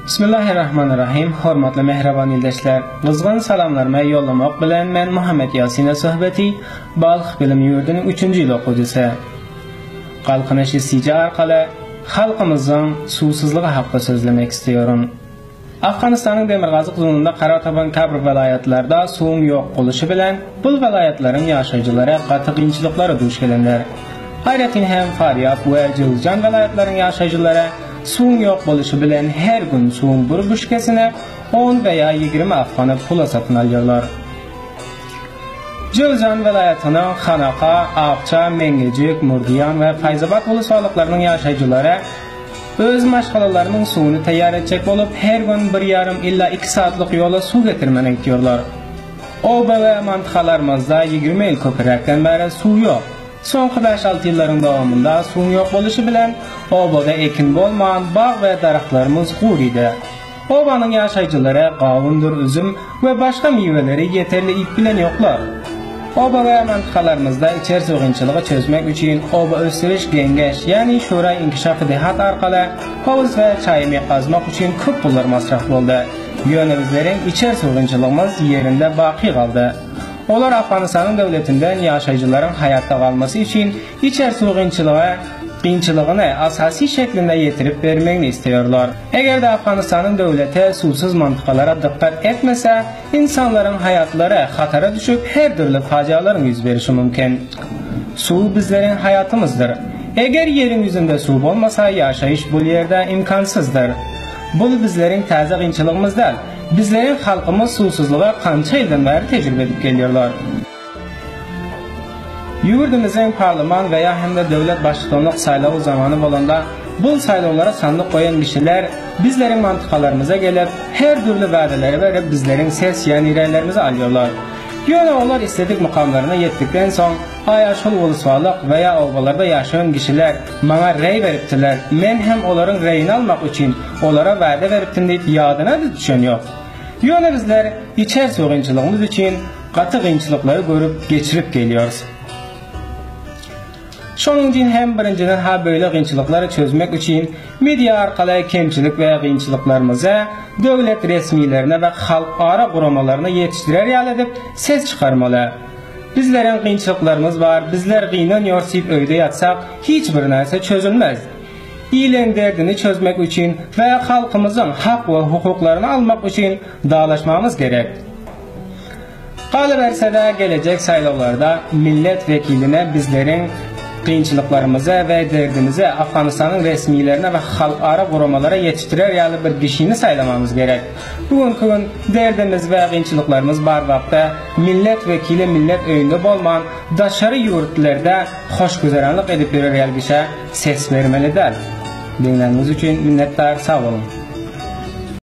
Bismillahirrahmanirrahim. Hormatly mähriban ildeşler, gyzgyn salamlarymy ýollamak bilen men Muhammet Ýasine Söhbeti, Balh bilim ýurdunyň üçünji ýyl okuwçysy. Galkynyş isiji arkaly halkymyzyň suwsuzlygy hakda sözlemek isleýärin. Afganystanyň demirgazyk zonunda karar tapan käbir welaýatlarda suwuň ýok boluşy bilen bul welaýatlaryň ýaşaýjylary gaty kynçylyklara duş gelenler. Aýratyn hem Farýab we Jöwüzjan welaýatlaryň ýaşaýjylary suwuň ýok boluşy bilen her gün suwuň bir buşkesini on we ýa 20 afgana pula satyn alýarlar. Jöwüzjan welaýatynyň Hanaka, Akça, Meňňejik, Murdiýan we Faýzabat wulyswalyklarynyň ýaşaýjylary Öz maşgalalarynyň suwuny taýýar etjek bolup, her gün bir ýarym illa iki saatlyk ýola suw getirmäne gitýorlar. Oba we mantykalarymyzda 20 ýyl köpüräkden bäri suw ýok. Soňky bäş-alty ýyllaryň dowamynda suwuň ýok boluşy bilen, obada ekin bolman, bag we daragtlarymyz gurydy. Obanyň ýaşaýjylary gawundyr üzüm we başga miweleri ýeterli iýip bilen ýoklar. Oba we mantykalarymyzda içer suw kynçylygy çözmek üçin oba ösdüriş geňeş, ýagny Şura inkişafy dehat arkaly howuz we çaýmy gazmak üçin köp pullar masraf boldy. Ýöne bizleriň içer suw kynçylygymyz ýerinde baky galdy. Olar Afganystanyň döwletinden ýaşaýjylaryň haýatda galmasy üçin içer suw kynçylygy kynçylygyny asasy şeklinde ýetirip bermegini isleýärler. Eger-de Afganystanyň döwleti suwsuz mantykalara dykgat etmese, insanlaryň haýatlary hatara düşüp her dürli fajialaryň ýüz berişi mümkin. Suw bizleriň haýatymyzdyr. Eger ýeriň ýüzünde suw bolmasa ýaşaýyş bul ýerde imkansyzdyr. Bul bizleriň täze kynçylygymyz däl. Bizleriň halkymyz suwsuzlyga kança ýyldan bäri tejribe edip gelýärler. Ýurdumyzyň parliman we ýa hem-de döwlet baştutanlyk saýlawy zamany bolanda, bul saýlawlara sandyk goýan kişiler bizleriň mantykalarymyza gelip, her dürli wadaleri berip bizleriň ses ýa nirelerimizi alýarlar. Ýöne olar isledik mukamlaryna ýetdikden soň, aýa şol uluswalyk we ýa obalarda ýaşaýan kişiler maňa reý beripdiler, men hem olaryň reýini almak üçin olara wada beripdim diýip ýadyna-da düşen ýok. Ýöne bizler içer suw kynçylygymyz üçin gaty kynçylyklary görüp geçirip gelýäris. Şonuň üçin hem birinjiden ha böyle kynçylyklary çözmek üçin media arkaly kemçilik we kynçylyklarymyzy döwlet resmilerine we halkara guramalaryna ýetişdirer ýaly edip ses çykarmaly. Bizleriň kynçylyklarymyz bar, bizler gynanýarys diýip öýde ýatsak hiç bir närse çözülmez. Iliň derdini çözmek üçin we halkymyzyň hak we hukuklaryny almak üçin dalaşmamyz gerek. Galyberse-de, gelejek saýlawlarda millet wekiline bizleriň kynçylyklarymyzy we derdimizi Afganystanyň resmilerine we halkara guramalara ýetişdirer ýaly bir kişini saýlamamyz gerek. Bu günki gün derdimiz we kynçylyklarymyz bar wagtda millet wekili millet öýünde bolman daşary ýurtlarda hoşgüzeranlyk edip ýörer ýaly kişä ses bermeli däl. Diňläniňiz üçin minnetdar sag boluň.